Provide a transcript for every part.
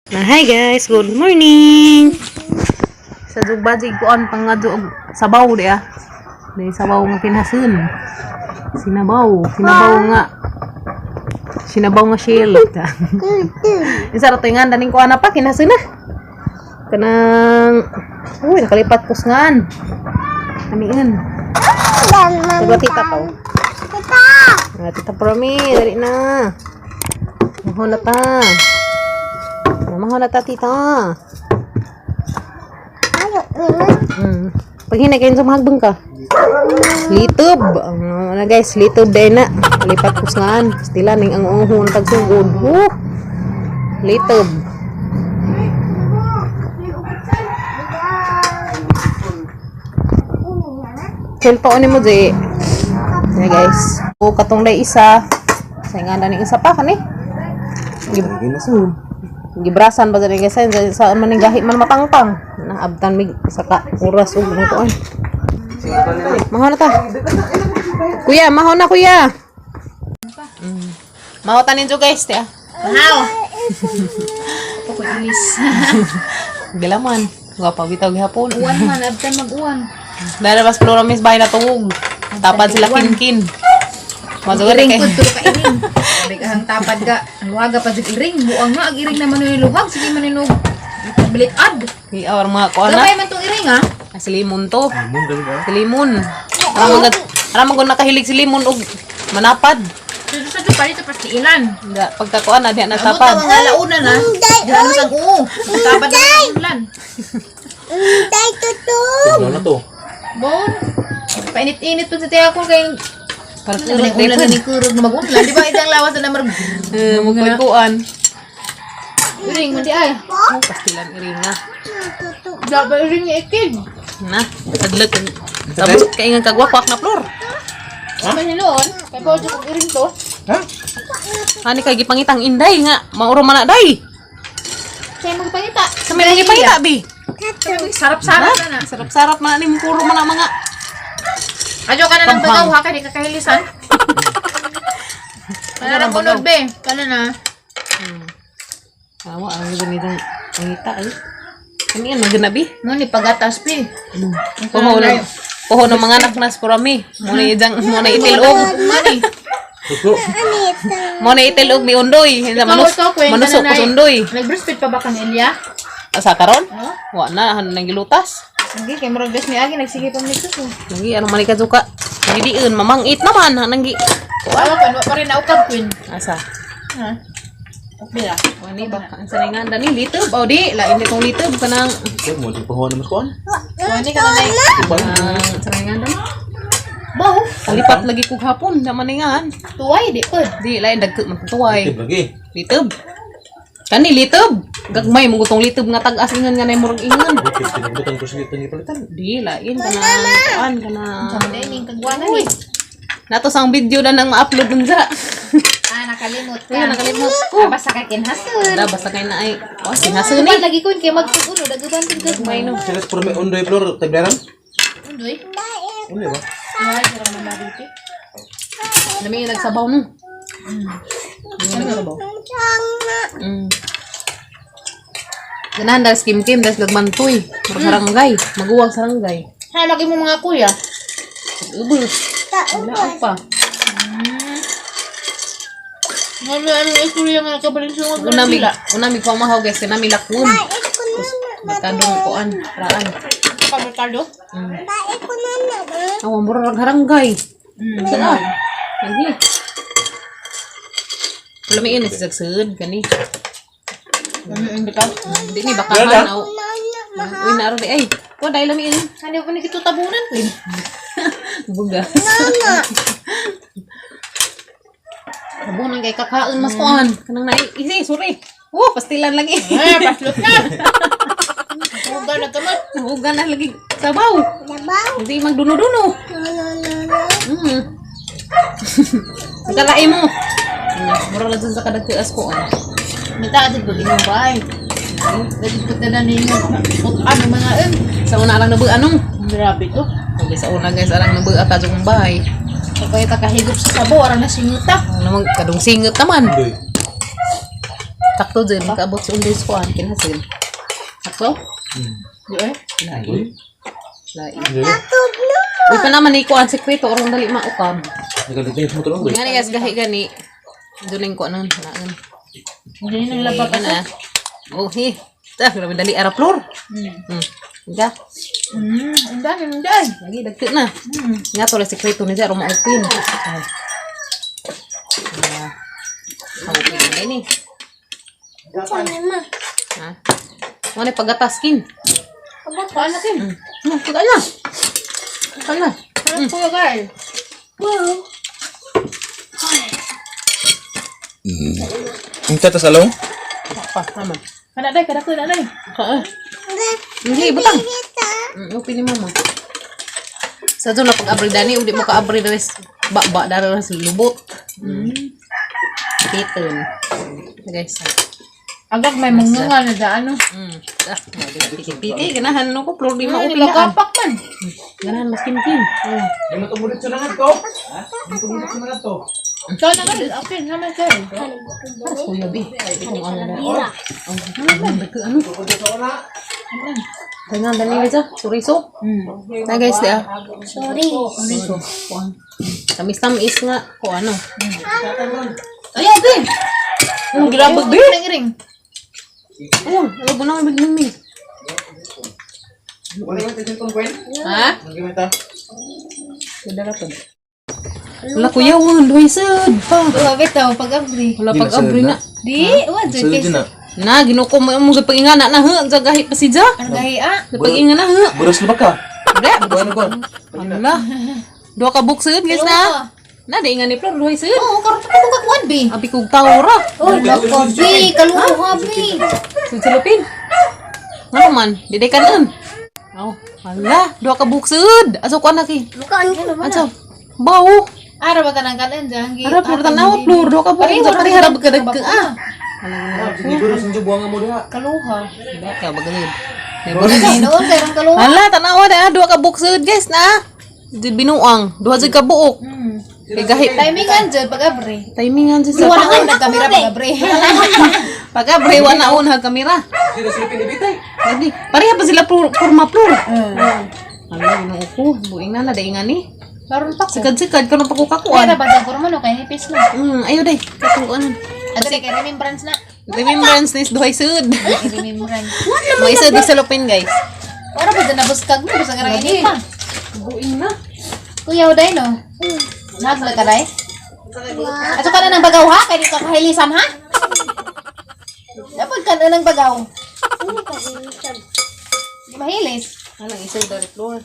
Hi guys, good morning. Sa dugbajig kuan pangadto og sabaw di ah. Di sabaw nga kinasun. Sinabaw, sinabaw nga. Sinabaw nga shell. Isa ra to nga daning kuan na pa kinasun na. Kanang, uy, nakalipat kusngan. Amiin. Diba tita pa? Tita! Ah, Tita Promi, dali na. Maho na ta. Maho na ta, tita. Pag hinay kayo sumahagbang ka. Litob. Ang ano guys, litob din na. Lipat kusngan. Stila ning ang unghon pagsugod. Woo! Litob. Cellphone ni mo, Jay. Yeah, guys. O, katong day isa. Sa nga na isa pa, kani. Gibrasan ba dali guys? Sa man ning gahi man matangtang. Naabtan mig sa ka oras ug ang kuan. Maho na ta. Kuya, maho na kuya. Maho ta ninyo guys, tiya. Wow! Pakuilis. Gilaman. Gwapa bitaw gihapon. Uwan man, abtan mag-uwan. Dahil mas Flora Miss bahay na tungog. Tapad sila kinkin. Mazuga Iring kay. pud tulo ka iring. Sabi ka ang tapad ka. Ang luhaga pa jud iring. Buang nga ang iring naman ni luhag. Sige man ni Bilit ad. Awar mga kuan na. Gamay man tong iring ah. Ah, si Limon to. Si Limon. Aram magod nakahilig si Limon og manapad. Dito sa pa dito pa si ilan. Nga pagkakuan na diha Amo natapad. tawang alauna na. Diyan sa oo. Tapad na ang ulan. Tay tutu! Ano na to? Bon. Painit-init pa sa tiya ko kay Parang ano urot ulan na ni kurog na mag-ulan. Di ba isang lawas na marag Eh, magkuan. iring mo di ay. Oh, pastilan iringa. Dapat iring ni ikig. Na, tadlak. Tapos kay nga kagwakwak na floor. Ha? Hinuon, kay pa jud iring to. Ha? Ani kay gipangitang inday nga, mauro man na day. Kaya magpangita. Sa may gipangita bi. Sarap-sarap na na. Sarap-sarap man ni puro man ang mga Adyo ka na ng Pamphang. bagaw ha, kay di ka kahilisan. Kana na bunod be. Kana na. Awa ang ganitong pangita ay. Ano yan, maganabi? Mo ni pagatas be. Puho na, puho ng mga anak nas purami. Muna idang, muna itilog. Mani. Tuto. Muna itilog ni Undoy. Manus, manusok ko sa Undoy. Nag-breastfeed pa ba kang Elia? Asa karon? Oh? Wa na, han nagilutas. Sige, kay murag gas ni agi nagsige pa nito. Nanggi, ano man ka suka. Gidiin, mamangit naman. Ha, nanggi. Wala pa, wa pa rin naukab queen. Asa? Ha? Okay ra. Wani ba? Ang sanay nga dani litob. O di, lain nitong litob kanang Okay, mo di pahuan naman kuan. Wani ka na nay. ah, sanay nga dani. Baw, Kalipat lagi kog hapon, naman nga. tuway di pa. Di lain dagko man tuway. Tip lagi. Litob. Kani litob. Gagmay mo gutong litob nga tag-as ingon nga nay murag ingon. Okay, pinagbutan ko sa dito ni palitan. Di lain kana kuan kana. Sama na ining kagwana ni. Nato sang video na nang ma-upload dun sa. Ah, nakalimot ka. Ayun, nakalimot ko. Ah, basta kay kinhasun. Da basta kay na ay. Oh, sinasun Ni ni. lagi ko kay magtugulo dagaban pud ka. Gagmay no. Sila puro may undoy floor taglaran. Undoy. Undoy ba? Ay, sarap na mariti. Lami yung nagsabaw no. Yung nagsabaw. Ganahan dahil kim kim dahil gagmantoy. Murag saranggay. Maguwang saranggay. Ha, lagi mo mga kuya. Ubus. Wala pa. Ano ano istorya nga nakabalin sa mga Una mig pamahaw guys kay nami lakon. Magkadong kuan, raan. Kamerkado? Awa murag haranggay. Saan? Lagi. Lamiin ni sa sagsud kani. Ano yung bitaw? Di ni bakahan aw. Uy naaro di ay. Ko dai lamiin. Ano pa ni kito tabunan ko eh. Bugas. Tabunan kay kakaon mas kuan. Kanang nai isi sorry. Oh, pastilan lagi. Eh, paslot na. Huwag na kamot. Hugan na lagi sabaw. Labaw? Hindi magduno-duno. No, no, no, no. Kalain mo. Mura lang dun sa kadagkuas ko. Ah. Mita adit pag inyong bahay. Dagit pag na ninyo. Ano mga em. Sa una lang nabuan anong. Grabe to. Okay, sa una guys, alang nabua ka yung bahay. So kaya takahigop sa sabo, arang nasinguta. Ang namang kadong singot naman. Undoy. Sakto dyan, makaabot sa undoy sa kuan, kinasin. Sakto? Di eh. Lain. Lain. Tatod no. Uy pa naman ni kuan sekreto orong dali maukab. Nagalitin mo tulong. Nga ni guys, gahi gani. Doon yung kuan nun. Naan. Hindi nang labag na. Oh, he. Ta, grabe dali ara floor. Ga. Ang dami, ang dami. Lagi dagti na. Nga to lang sekreto ni Zero maupin. Ay. Ah. Maupin na ini. Sana ma. Ha? Wala pagataskin. Paano kin? Pagka na. Pagka na. Ano kuya guys? Wow. Ang tata sa along? Pa, tama. Kana day, kada ko na day. Ha? Hindi, butang. Kita. Okay ni mama. Sa doon na pag-abri dani, hindi mo ka-abri dani. Ba-ba, dara na sa lubot. Piton. Guys, ah. Agag may mungunga na da ano. Ah, piti-piti. Ganahan no ko, flor di Ano maupin na. kapak man. Ganahan, mas kimkim. Hindi mo tumulit sa nangat to. Ha? Hindi mo tumulit sa nangat to. Ikaw na guys, okay naman kayo. Para kuya, bi. Kung ano na. Ano? Kaya nga, dali guys ah. Suriso. Na guys, di ah. Sorry. Suriso. Tamis-tamis nga. Kung ano. Ayaw, bi. Ang gilabag, bi. Ring ring. Ayun, alam mo na may bigming. Wala yung tinitong kwen? Ha? Nagimita. Wala kuya, wala duhay sad pa. Wa bitaw pag abri. Wala pag-abri na. Di, wa jud kay na. Na, ginuko mo yung mga pag-ingana na ha. Sa gahi pa si Ja. Ang gahi ah. Sa pag-ingana ha. Buras na ba ka? Bre. Buwan ko. Ala. Duha ka buksud, guys na. Na, di nga ni Flor, duhay sad. Oo, karon pa ko kakuan bi. Abi kog tawra. Oh, nako bi, kaluha bi. Sudsulupin. Ano man, di ka nun. Oh, ala, duha ka buksud. Aso ko anak eh. Bukan. Aso. Bawo. Ara ba tanang kanan dyan? Ara, Flor, tanawa, Flor. Duha ka buksud. Pareha ra ba ka dagka, ah. Buras ang buwang mo diha. Kaluha. Ka bagalid. Ay, noon kay rong kaluha. Ala, tanawa na, duha ka buksud, guys na. Di binuang, duha jud ka buok. Kay gahi Timingan jud pag abri. timingan jud sa Wala na nagkamera pag abri. Pag abre wa na on ha kamera. Sino sila pinibitay? Lagi, pareha pa sila plur, porma plur. Ala, ginoo ko, buing na na daingan ni. Karon pa ko. Sikad-sikad karon pa ko kakuan. Kaya ba dyan mo no kay nipis na. Ayo day, katuanan. Ato kay remembrance na. Remembrance ni duhay sud. Remembrance. May isa di sa lupin, guys. Para ba dyan nabuskag mo basta nga ini pa. Buing na. Kuya uday no. Nagla ka day. Ato ka na ng bagaw ha kay di ka kahilisan ha. Dapat ka na ng bagaw. Di mahilis. Alang isod dari floor.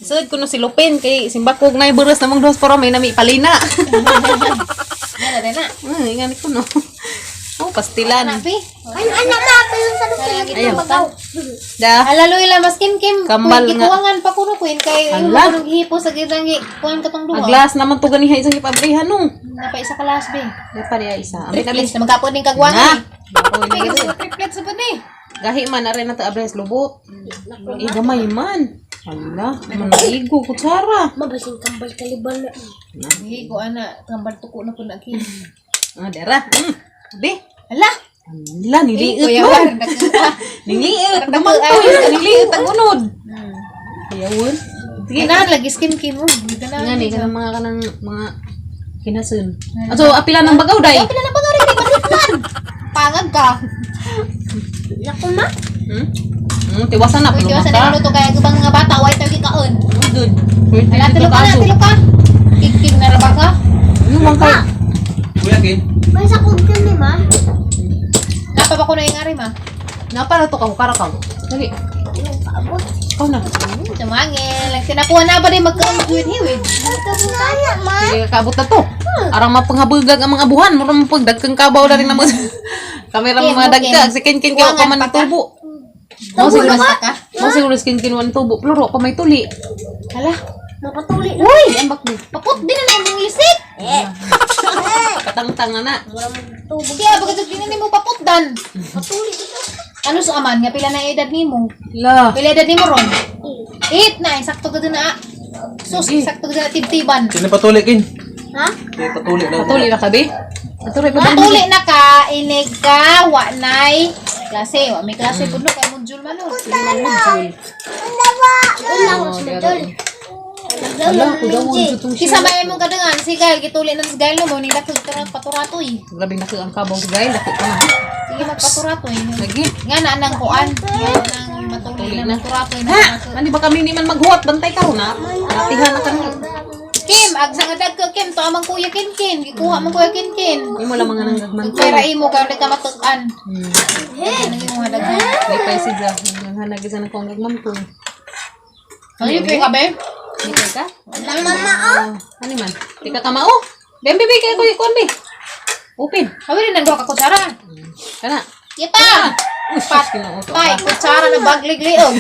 Isod kuno si Lupin kay simbakog na iburas namang duhas para may nami palina. Yan na din na. Ingan ko no. Oh, pastilan. Napi. Ano anak ma? Pero sa lupin. Ayaw. Da. Alaloy lang mas kim kim. Kambal Queen, nga. gikuwangan pa kuno queen kay Ala. yung hipo sa gitang kuan katong duha. Aglas naman to ganiha isang ipabrihan no. Napa isa ka last be. Di pa diya isa. Abi na Triplets na magkapon din kagwangan. Na. Eh. May kasi triplets sa ni. Gahi man are na ta abres lubot. Eh gamay man. Ala, manaigo kutsara. Mabasing kambal kalibal na. Hindi ko ana tambal tuko na po na kin. Ah, dara. Di. Ala. Ala, niliit Kuya man. war nagkuha. Niliit. Naman to. Niliit ang unod. Ayawon. Sige. Ganahan lagi skin kim mo. Ganahan. Nga ni kanang mga kanang mga kinasun. Aso apila ng bagaw day. Pila na ba rin man. Pangag ka. Naku ma. Tiwasan na Uy, tiwasan na luto kaya gubang mga bata way tayo gikaon. Good. Ala tulo ka na, tulo ka. Kikig na ra ba ka? Ano man kay? Kuya Kin. May sakog ka ni ma. Napa ba ko na yung ari ma? Napara to ka kara ka. Dali. Yung paabot. Ikaw na. Tumangil. Ang sinakuha na ba rin magkaon hiwid-hiwid? Sana ma. Hindi ka kaabot na to. Arang mapanghabugag ang mga abuhan, mura mo pagdagkang kabaw na rin naman. Kamera Ken, mga mo, dagka, Ken. si Ken Ken kaya pa man Kuwangan pa ka? tubo. Mo siguro Basta ka? mo siguro si Ken Ken wan tubo, pluro pa may tuli. Hala. Mapatuli na. Uy! Ambak di. Pakot din na imong lisik. Eh. Patangtang na na. Wala mong tubog. Kaya bakit din mo paputdan? Patuli ito. Ano sa aman nga pila na edad nimo? La. Pila edad nimo ron? 8 na, sakto ka na. Ah. Sus, sakto ka na tibtiban. Sino patuli Kin? Ha? Sino patuli na. Patuli na ka be. Aturay pa dali. Matuli na ka, inig ka, wa nay klase, wa may klase pud no kay module man no. Unang mas madol. Wala, kudaw ang tutong Kisa may imong kadangan si Gail gituli na si Gail no mo ning dakog ka paturatoy. Grabe na ang kabaw sa Gail. Dako ka na. Sige magpaturatoy. Lagi. Nga na nang kuan, nga nang matuli Matuli na na. maturatoy na. Ha! Ani ba kami ni man maghuwat? Bantay ka na. Natihan na kami. Kim, ag sa nga dagko Kim, to amang kuya Kim Kim, gikuha man kuya Kim Kim. Imo lang mga nanggagman. Pera imo karon di ka matuk-an. Ano yung mga daghan? Lipay si Ja. Nanghanag isa na ko ang gagman ko. Ano yung ka be? Lipay ka? Mama, oh. Ano man? Tika ka mao. Bem, bebe, kaya ko ikuan, be. Open. Hawi rin nang ka kutsara. Kana. Kita. Uy, sus, Ginoo to. Tay, kutsara na bagligliog.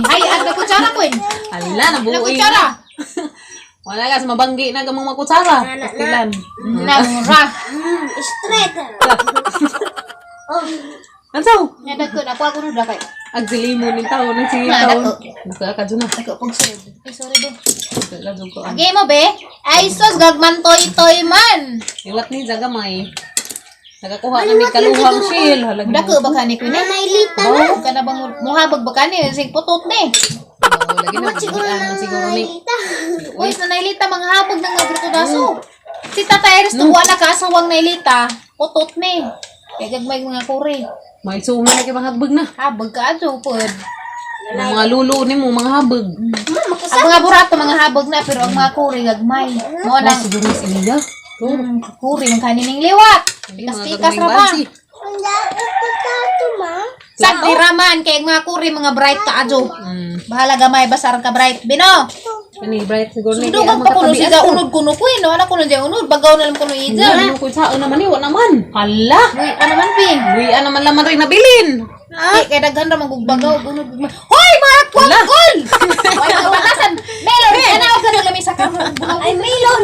Ay, ang na kutsara ko. Ala, Na nabuoy kutsara. na. Wala ka, sa mabanggi na gamong makutsara. Pastilan. Namura. Straight. Oh, Ansaw? Nga dagko na ako ako na kay. Agsilimo ni tao, nang sige Na, tao. dako. Naka ka na. Dako pag sud. Ay, sorry be. Ladog ko. Age mo be. Ay sus gagman toy toy man. Iwat ni Zagamay. Nakakuha na ni kaluhang shield. Halag Dako ba kani ko ni? nailita. Oh, kana bang muhabag ba kani sig putot ni. Oh, lagi na siguro na siguro ni. Uy, sa nailita mga habag ng mga bruto. Si Tata Eris tuwa na kaasawang nailita, putot ni. Kay gagmay mga kuri. May sunga na kay mga hagbag na. Habag ka adyo pod. Ang mga lulo ni mo mga habag. Ang mga burato mga habag na pero ang mga kuri gagmay. Mo Na nang siguro si Lia. kuri man kanining liwat. Tikas-tikas ra ba? Ang potato, ma. Sa diraman kay ang mga kuri mga bright ka adyo. Bahala gamay basar ka bright. Bino. Ani bright siguro ni. Sundugag pa kuno siga unod kuno ko eh, no ana kuno siya unod bagaw na lang kuno ija. Ano ko sa naman ni wa naman. Hala. Uy, ano man pin? Uy, ano man laman rin nabilin. Di, kay daghan ra man bagaw unod. Hoy, mga kwakol! Hoy, mga batasan. Melon, kanaog ka na sa karon. Ay, melon.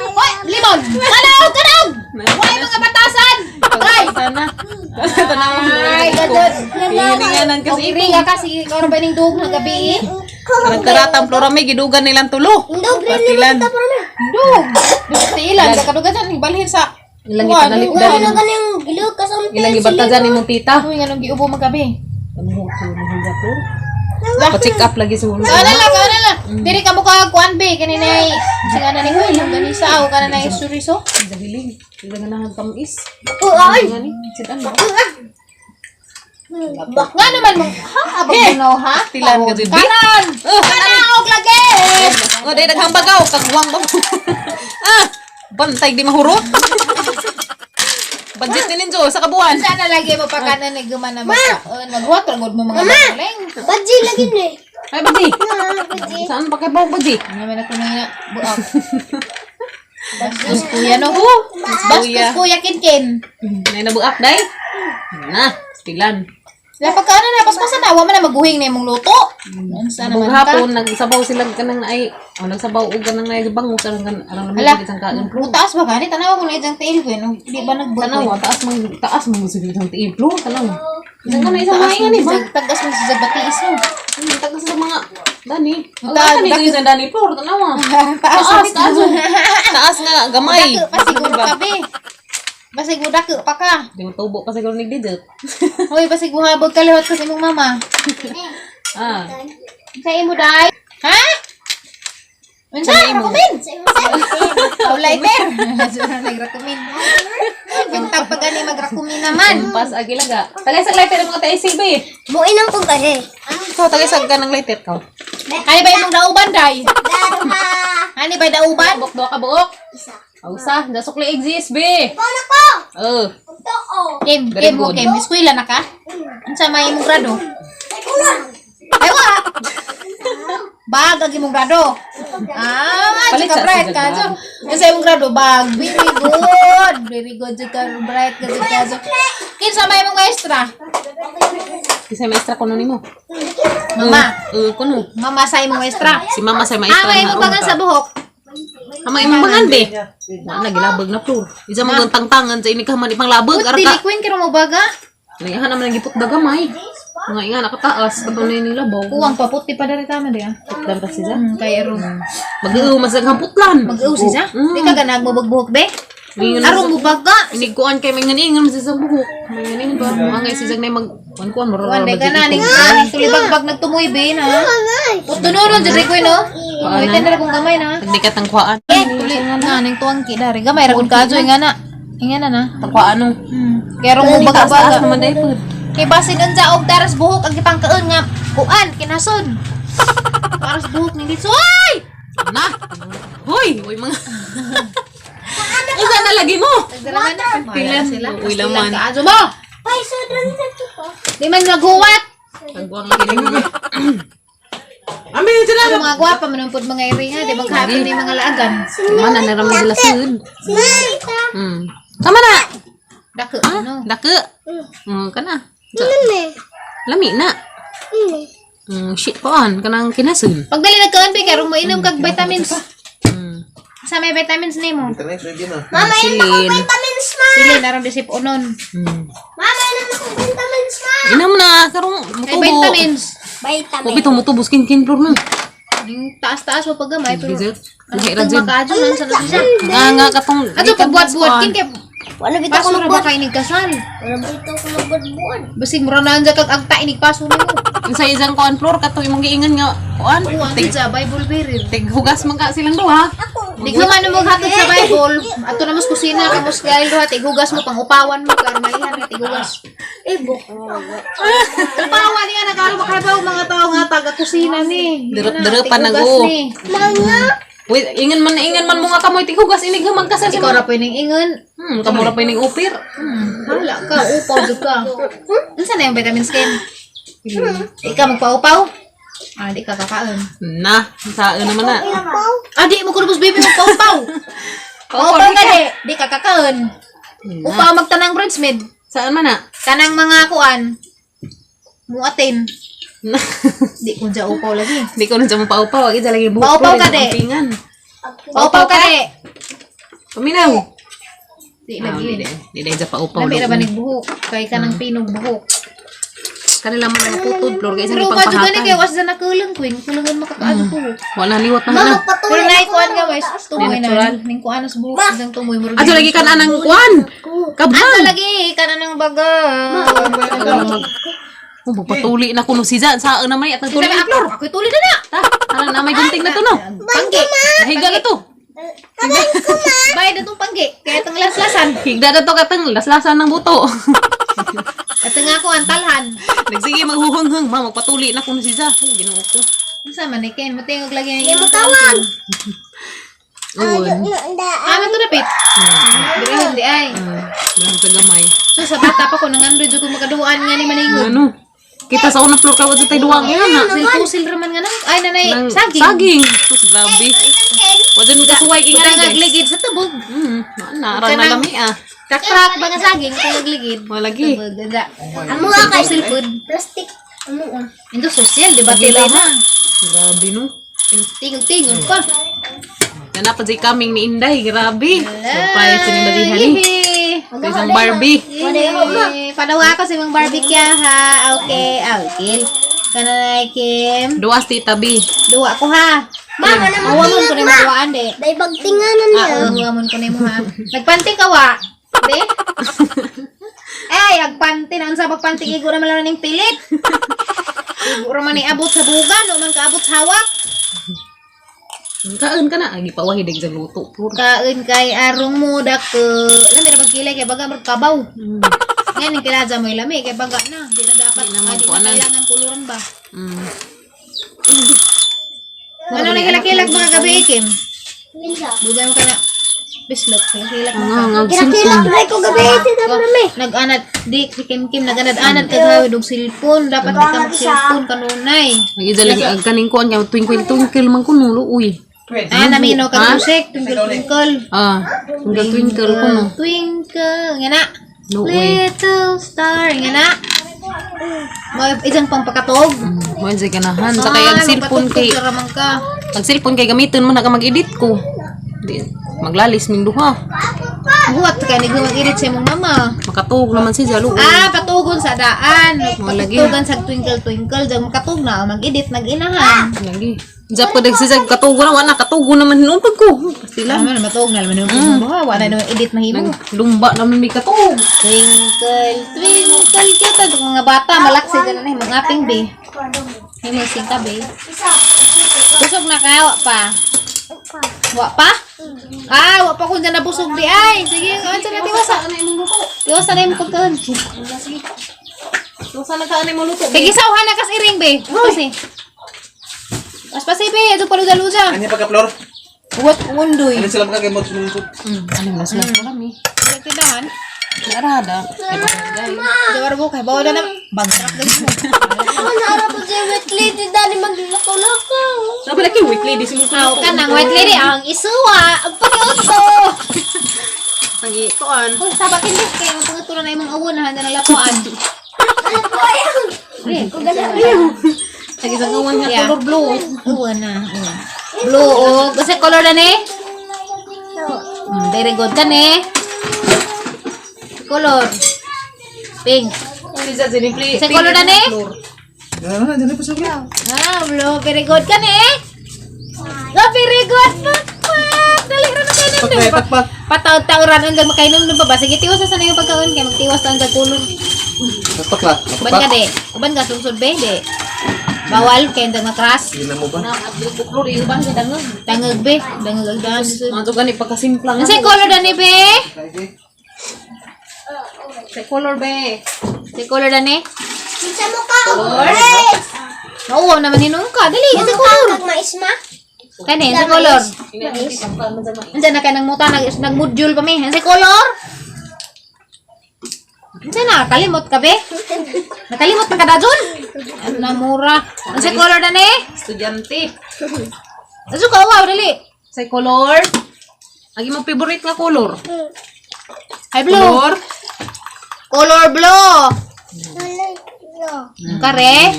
Hoy, limon. Kanaog, kanaog. Hoy, mga batasan. Ay, Sana. Tanaw. ay, gadot. Hininganan kasi Kasi ringa ka sige ikaw ra ba ning duog ng gabi? eh? Nagkaratang flora may gidugan nilang tulo. Indog, rin Pastilan. Duog. Duog ilan kakadugan balhin sa Ilang Kuwan, ipanalit Ano dali. na galing gilog ka sa Ilang ibartajan imong tita. Uy, nga nung giubo magabi. Pa-check up lagi sa ulo. Kaana lang, kaana lang. Diri ka mo ka kuan be kani nay singa na ni Huy, yung ganisa o kana nay suriso. Dahiling. Ilang na tamis. Oo, ay. Nga ni, sidan ba? Nga naman mo, ha? Abag mo ha? Tilan ka jud, be. Kanan! Kanaog lagi! Oh, dai daghang bagaw kagwang ba. Ah, bantay di mahurot. Budget ni ninyo sa kabuan. Sana lagi mo pa kanan ni gumana magkaon. Maghuwat ra gud mo mga baling. Badji lagi ni. Ay, baji. Ah, badji. Saan pa kay baw baji? Ano man ako nang buak. Bastos kuya no. Bastos kuya kinkin. Nay nabuak dai. Na, tilan. Lapag ka na paspasan na wa man na maguhing na imong luto. Unsa Buong naman ka? hapon nagsabaw sila kanang ay, oh, nagsabaw og kanang ay bangus arang kan arang Ala. lamig isang kaon. Mutaas ba gani? Tanawa ko na itang tail ko. eh, no? Di ba nagbuto? Tanaw, taas man siguro ang tiil floor tanaw. Isang kana isang mga ni ba? Tagas mo sa batiis no. Tagas sa mga dani. Ang Taas, dani sa isang dani floor tanaw. Taas, Taas, taas. Taas nga gamay. Dako pa siguro ka be. Basig mo dako pa ka. Di mo tubo pa siguro ni didot. Hoy, basig mo habog kaliwat ka sa imong mama. Ah. Sa imo dai. Ha? Unsa rakumin? Oh, lighter. Nagrakumin. Bintang pa gani magrakumin naman. Pas agilaga. Tagay sa lighter ang mga TICB. Buin ang kong kasi. So tagay sa ka ng lighter ka. Ani ba imong dauban dai? Darha. Ani ba dauban? Buok do ka buok. Isa. Ausa, dasukli exist be. Paano ko? Oh. Ito, oh. Kim, Very Kim, mo good. Kim, eskwela na ka? Unsa may imong grado? Ay, kulang. Ay wa. Bag ang imong grado. Ah, Palit ka sa bright sa ka. bag. Unsa imong grado? Bag. Very good. Very good jud ka bright ka jud ka. Kinsa may imong maestra? Kisay maestra kuno nimo. Mama. Kuno. Mama sa imong maestra. Si mama sa maestra. Ah, may imong bagan sa buhok. Ama imong bangan be. Wa na gilabag na floor. Isa man tangtangan sa ini ka man ipang labag Put ara dili ka. queen kiro mo baga. Naihan naman ang gipot dagamay. Mga inga nakataas katunay nila baw. Kuwang paputi pa diri tama di ah. Putlan pa siya. Kay ero. Mag-uw mas putlan. Mag-uw siya. Di ka ganag mo buhok be? Ingon Arong mo baga. Inigkuan kay may ingon sa isang buhok. May ingon ba? Mga si na mag kuan kuan mura Kuan ka na ning aning tulibagbag nagtumoy be na. Putununon jud ko no. Wait na kung gamay na. Nagdikat ang kuan. Tuli na ning tuwang ki dari gamay ra kun kajo nga na. Inga na na. Kuan no. Kaya rong mo baga Taas baga. naman dai pud. Kay basin unsa og taras buhok ang gipangkaon nga kuan kinason. Taras buhok ni Litso. Ay! Na. Hoy, uy mga. Unsa na lagi mo? Nagdalaman na. Pilan sila. Uy laman. Kaadyo mo. Ay, so dali na to ko. Di man maghuwat. Tagwang lagi mo. Ambil sila. Ang mga gwapa man pud mga iri ha, di maghabi ni mga laagan. Man na raman sila sud. Sinita. Tama na. Dako ano. Dako. Kana. Ano? Lami na. Ano? Shit kuan kanang kinasun. Pagdali nagkaon be kay rong mainom kag vitamins. Sa may vitamins nimo. Mama, yun ako Silin. vitamins, ma. Sili naron disip onon. Mama, yun ako vitamins, ma. Inom na karong Kay mutubo. vitamins. Vitamin. Kopi tumutubo skin kin floor na. Ning taas-taas mo paggamay pero Dessert. ano Lahi ra itong dyan. makaadyo man sa siya. Nga nga katong Adto pagbuhat-buhat kin kay Wala bitaw ko paso ra ba nagbuhat. kay nig kasal. Wala bitaw ko nagbuhat. Basig mura na anja kag agta inig paso nimo. Sa isang kuan floor katong imong giingon nga kuan. Kuan Tig sa Bible bearer. tig hugas man ka silang duha. Ako. Di ka man mo hatod sa Bible. Ato na mas kusina ka mas gail duha tigugas mo pang upawan mo karon malihan nga tigugas. Eh, buk. Upawan niya nakalo makabaw mga tao nga taga kusina ni. Derep-derep pa Tigugas nag-o. ni. Mga. Wait, ingan man mo nga kamoy tig hugas inig nga magkasal Ikaw ra pa ning ingon. Kamo ra pa ining upir. Hala ka, upaw jud ka. Unsa na yung vitamin skin? Ikaw magpaupaw? Ah, di ka kakaon. Na, saan naman na. Ah, di mo kulubos baby magpaupaw. Paupaw ka di, di ka kakaon. Upaw magtanang bridesmaid. Saan man na? Kanang mga kuan. Muatin. Na. Di ko dya upaw lagi. Di ko na dyan mapaupaw. Agi dyan lagi buhok. Paupaw floor, ka, isang de. ampingan. Paupaw ka di. Paminaw. Di Ah, lagi. di di di dyan paupaw. Lami ra ba buhok? Kay kanang pinog buhok. Kanila man ang putod floor kay isang Pero pa jud gani kay ipangpahakan. was na nakulang queen, kulangan makakaano buhok. Wala liwat na na. Pero nay kuan ka guys, tumoy na. Natural. Ning kuan sa buhok, isang tumoy mo. Ato lagi kan anang kuan. Kabang. Ato lagi kanan ng baga. Oh, magpatuli na kuno si Zan. Saan na may at nagtuli Sabi ni ako, Flor. ako'y tuli na na. Ta, ara na may gunting na to no. Panggi. Nahiga na to. Bayad na tong panggi. Kaya itong laslasan. Higda na to katang laslasan ng buto. At nga ako ang talhan. Nagsige maghuhunghung, ma magpatuli na kuno si Za. Oh, Ginoo ko. Unsa man ni Ken, matingog lagi ang Di mo tawag. Oo. Amin to dapit. Diri hindi ay. Ganun sa gamay. So sa bata pa ko nangandro jud ko makaduan nga ni maningog. Ano? Kita sa unang floor ka wa tayo duwang yan na. Sil pusil ra man nga nang ay nanay Nang- saging. Saging. Sus, grabe. Wa dyan kasuway Butang kingan guys. agligid sa tubog. Na ara na lami ah. Trak-trak ba nga saging kung agligid. Malagi. Tubog ganda. Amo nga kay Pusil food. plastic. Amo ah. Indo social di ba tila na. Grabe no. Tingog-tingog pa. Nana pa jay kaming ni Inday, grabe. Surprise ni Badihan ni. Yehey! Sa isang Barbie. Yehey! Panawa ako sa imong barbecue ha. Okay, okay. Kananay Kim. Duas tita B. Duwa ko ha. Mama na Awa mo ko na yung duwaan de. Day bagtinganan niya. Ah, awa mo ko na yung ha. Nagpanti ka wa. De? Ay, agpanti na. Unsa pagpanti igo naman lang ning pilit. Igo ra man ni abot sa buga, no man kaabot sa hawak. Kaon ka na. Agi pawahi dag sa luto. Puro. Kaon kay arong muda ko. Lami ra pagkilay kay baga magkabaw. Nga ning kilaja mo lami kay baga na. Di na dapat Di na ah, di na magkuanan. kailangan kuluran ba. Ano na kilak-kilak mga gabi Kim? Kinsa? Dugay mo ka na. Bislot, kilak-kilak mo Nga ka. nga Kilak-kilak cellphone. na ko gabi tita mami. Nag-anad, di, si Kim Kim, nag-anad-anad kag og cellphone. Dapat di ka mag-cellphone kanunay. Agi dyan lagi ag kaning kuan kay twinkle twinkle man kuno luoy. Ah, namino kag music, twinkle twinkle. Ah, twinkle twinkle kuno. Twinkle, nga na. Luoy. Little star, nga na. Mo isang pangpakatog. Mo jay ganahan sa kay ag cellphone kay Ay, magpatugtog ka. ag cellphone kay gamiton man na ka mag-edit ko. Di maglalis min duha. Huwat ka nagmag-edit sa imong mama. Makatug naman si Jalo. Ah, patugon sa daan. Mga lagi. Patugan sa twinkle twinkle dyan makatug na mag-edit nag-inahan. Lagi. Jap ko dag si Jag katugo na wala katugo naman hinuon pag ko. Sila. Tama na matug na naman yung buha. Wala na edit mahimo. Lumba naman may katug. Twinkle twinkle kita mga bata malaksi dyan na mga aping be. Himo singka be. Busog na ka wa pa. Wa pa? Ah, wa pa kun dyan nabusog di ay. Sige, unsa na tiwasa. Ano imong luto? Tiwasa na imong pagkaon. Tiwasa na ka ano imong luto. Kay gisawhan na kas iring be. Kasi. Pas pasi be, adto paluda-luda. Ano yung pagka-floor? What undoy. Ano sila magkagamot sa mga Ano na sila kami. Tindahan. Narada. Jawar mo kay bawa na bagtrak gani mo. Ako naara po sa wet lady dali maglakaw-lakaw. Sabi lagi weekly di simong Aw kanang white lady ang isuwa ang pagiuto. Ang ikuan. Kung sa bakin di kay ang pangatura na imong awon na handa na lapuan. Ano po yan? Ang isang uwan nga Yeah. color blue. Awon na. Awon. Blue o kasi color na ni? Very good ka ni. Color. Pink. Si Jag sinipli. Sa color na ni? Ano na, dyan pa sa floor. Ah, blue. Very good ka ni. Oh, very good. Pakpak. Dali ra na kayo Pakpak, pakpak. Pataw-tawran ang makainom ng baba. Sige, tiwas sa yung pagkaon kay magtiwas ta ang kulong. Pakpak la. Uban ka de. Uban ka sungsod be de. Bawal kay ndang matras. Sige na mo ba? Na at color iyo ba sa dangog. Dangag be, dangag ang daan. Mga to gani pagkasimpla nga. Unsay color dani be? Sa color be. Unsay color dani? Kinsa mo ka? Mais! Mauwaw naman hinong ka. Dali, unsay Mo color? ka kag mais ma? Kani, unsay color? Unsa na kay nang muta nag nagmodule pa mi. Unsay color? Unsa na kalimot ka be? Nakalimot man ka dajon? Ano na mura. Unsay color dani? Estudyante. Unsa ka uwaw dali? Sa color. Ang imong favorite nga color? Ay blue. Color. Color blue. No. Ang Kare.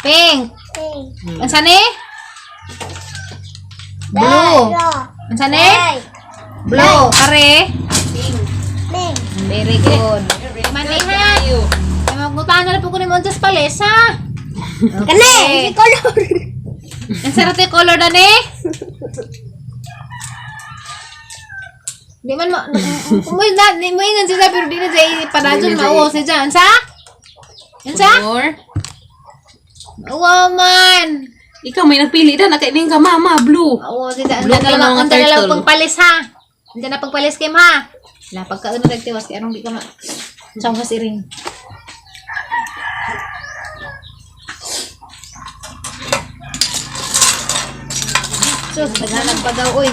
Pink. Pink. Unsa ni? Blue. Unsa ni? Blue. Kare. Pink. Very good. Manihan. Ay magmutan na po ko ni Montes Palesa. Kani, si color. Unsa ra ti color dani? Di man mo mo na di mo ingon siya pero di na siya ipadadyon mao siya dyan. Unsa? Unsa? Color. Wow man. Ikaw may nagpili na nakaining ka mama blue. Oo, sila. Blue Ang ka lang mga ang lang turtle. pagpalis ha. Hindi na pagpalis kay ma. La pagkaon na nagtiwas kay anong di ka ma. Sa mas iring. Sus, naghanap pa daw oy.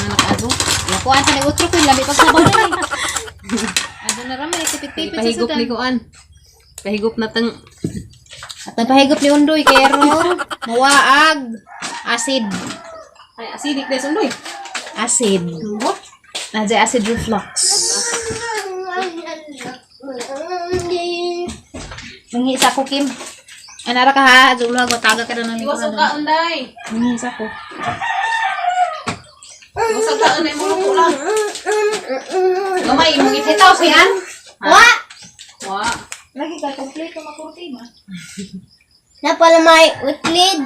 Anak ato. Lakuan sa nag-utro ko, lami pagsabaw na eh. Ano na raman, tipit-tipit sa Pahigop sudan. ni kuan. Pahigop na tang At nagpahigop ni Undoy kay ron, mawaag, acid. ay acidic des undoy. Acid. Nandiyan acid reflux. Nangihisa ko, Kim. Anara ka ha, Zulo, taga ka na ng Iwas lingkuran. ka unday. Nangihisa ko. Iwas ka unday mo luto lang. Gamay imong Itaw siyan? Wa! Wa. Lagi ka, kompleto makurti ba? Na pala may utlid.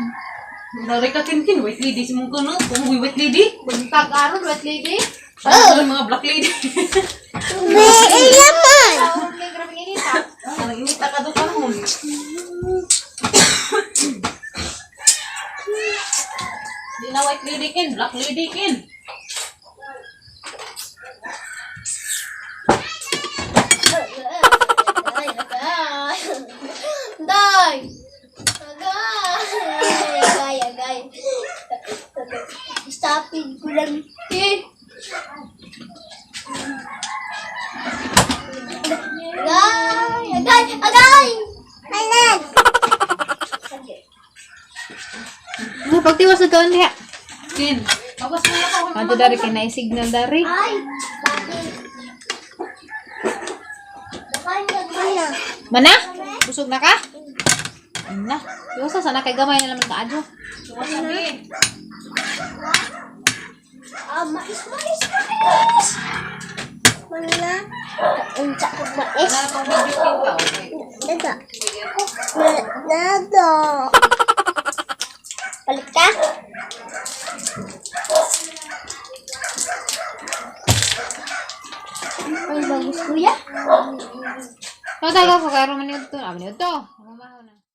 Dari ka kinkin white lady si mong kuno. Kung white lady. Buntag aron, wet lady. Oh. Mga black lady. May ilaman. Kay grabe inita. Ang inita ka do panahon. Di na white lady kin, black lady kin. Day! Agay! Agay, agay. Stopin ko lang. Eh. Agay! Agay! Agay! Alan! Pagtiwas na doon niya. Kin. Awas mo na ka. Ato dari kay na signal dari. Ay! Bakit? Bakit? Mana? Busog na ka? Na. Tiwas na sana kay gamay na naman kaadyo. Iwas na, be. Ah, mais, mais, mais! Wala. Unsa ko mais. Nada. Nada. Balik ka. Ang bagus, kuya. Patago ko karon man yun to. Ah, man yun to.